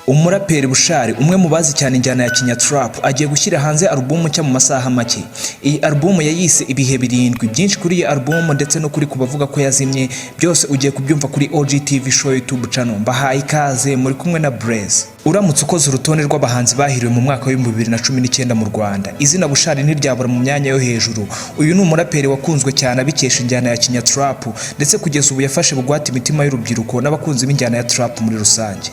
Umuraperi Bushali, umwe mu bazi cyane injyana ya Kinyatrap, agiye gushyira hanze alubumu nshya mu masaha make. Iyi alubumu yayise Ibihe Birindwi. Byinshi kuri iyi alubumu ndetse no kuri ku bavuga ko yazimye, byose ugiye kubyumva kuri OGTV Show YouTube channel. Mbahaye ikaze, muri kumwe na Blaze. Uramutse ukoze urutonde rw'abahanzi bahiriwe mu mwaka wa 2019 mu Rwanda, izina Bushali ntiryabura mu myanya yo hejuru. Uyu ni umuraperi wakunzwe cyane abikesha injyana ya Kinyatrap, ndetse kugeza ubu yafashe bugwate imitima y'urubyiruko n'abakunzi b'injyana ya trap muri rusange.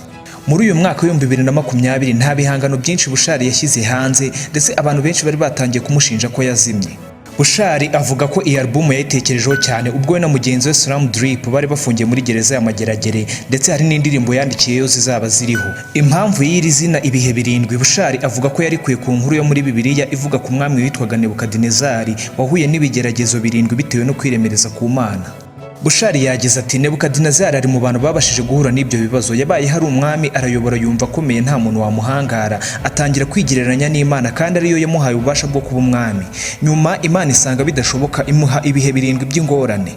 Muri uyu mwaka wa 2020 nta bihangano byinshi Bushali yashyize hanze, ndetse abantu benshi bari batangiye kumushinja ko yazimye. Bushali avuga ko iyi alubumu yayitekerejeho cyane ubwo we na mugenzi we Slum Drip bari bafungiye muri gereza ya Mageragere, ndetse hari n'indirimbo yandikiyeyo zizaba ziriho. Impamvu y'iri zina Ibihe Birindwi, Bushali avuga ko yarikuye ku nkuru yo muri Bibiliya ivuga ku mwami witwaga Nebukadinezari wahuye n'ibigeragezo birindwi bitewe no kwiremereza ku Mana. Bushali yagize ati: "Nebukadinezari ari mu bantu babashije guhura n'ibyo bibazo. Yabaye hari umwami, arayobora, yumva akomeye, nta muntu wamuhangara, atangira kwigereranya n'Imana kandi ariyo yamuhaye ububasha bwo kuba umwami. Nyuma Imana isanga bidashoboka, imuha ibihe birindwi by'ingorane."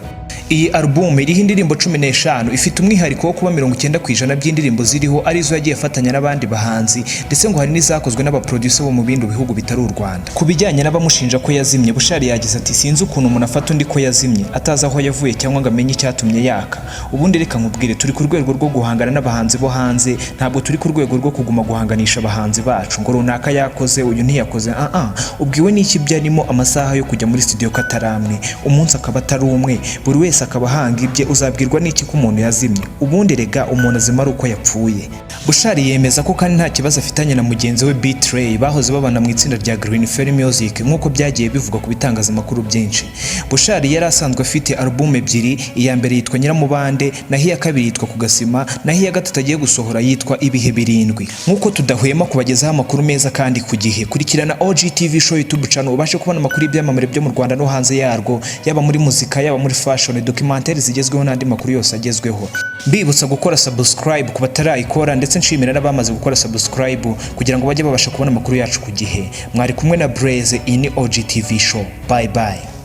Iyi alubumu iriho indirimbo 15, ifite umwihariko wo kuba 90% by'indirimbo ziriho arizo yagiye afatanya n'abandi bahanzi, ndetse ngo hari n'izakozwe n'abaproducer bo mu bindi bihugu bitari u Rwanda. Ku bijyanye n'abamushinja ko yazimye, Bushali yagize ati: "Sinzi ukuntu umuntu afata undi ko yazimye atazi aho yavuye cyangwa ngo amenye icyatumye yaka. Ubundi reka nkubwire, turi ku rwego rwo guhangana n'abahanzi bo hanze, ntabwo turi ku rwego rwo kuguma guhanganisha abahanzi bacu ngo runaka yakoze, uyu ntiyakoze. Ah ah, ubwiwe n'iki ibyo arimo? Amasaha yo kujya muri studio ko atari amwe, umunsi akaba atari umwe, buri wese akaba ahanga ibye, uzabwirwa n'iki ko umuntu yazimye? Ubundi rega umuntu azima ari uko yapfuye." Bushali yemeza ko kandi nta kibazo afitanye na mugenzi we B-Threy bahoze babana mu itsinda rya Green Ferry Music, nk'uko byagiye bivugwa ku bitangazamakuru byinshi. Bushali yari asanzwe afite album ebyiri: iya mbere yitwa Nyiramubande, naho iya kabiri yitwa Kugasima, naho iya gatatu agiye gusohora yitwa Ibihe Birindwi. Nk'uko tudahwema kubagezaho amakuru meza kandi ku gihe, kurikirana OGTV Show YouTube channel ubashe kubona amakuru y'ibyamamare byo mu Rwanda no hanze yarwo, yaba muri muzika, yaba muri fashion, documentaire zigezweho n'andi makuru yose agezweho. Mbibutsa gukora subscribe ku batarayikora, ndetse nshimira n'abamaze gukora subscribe kugira ngo bajye babasha kubona amakuru yacu ku gihe. Mwari kumwe na Blaze in OGTV Show. Bye bye.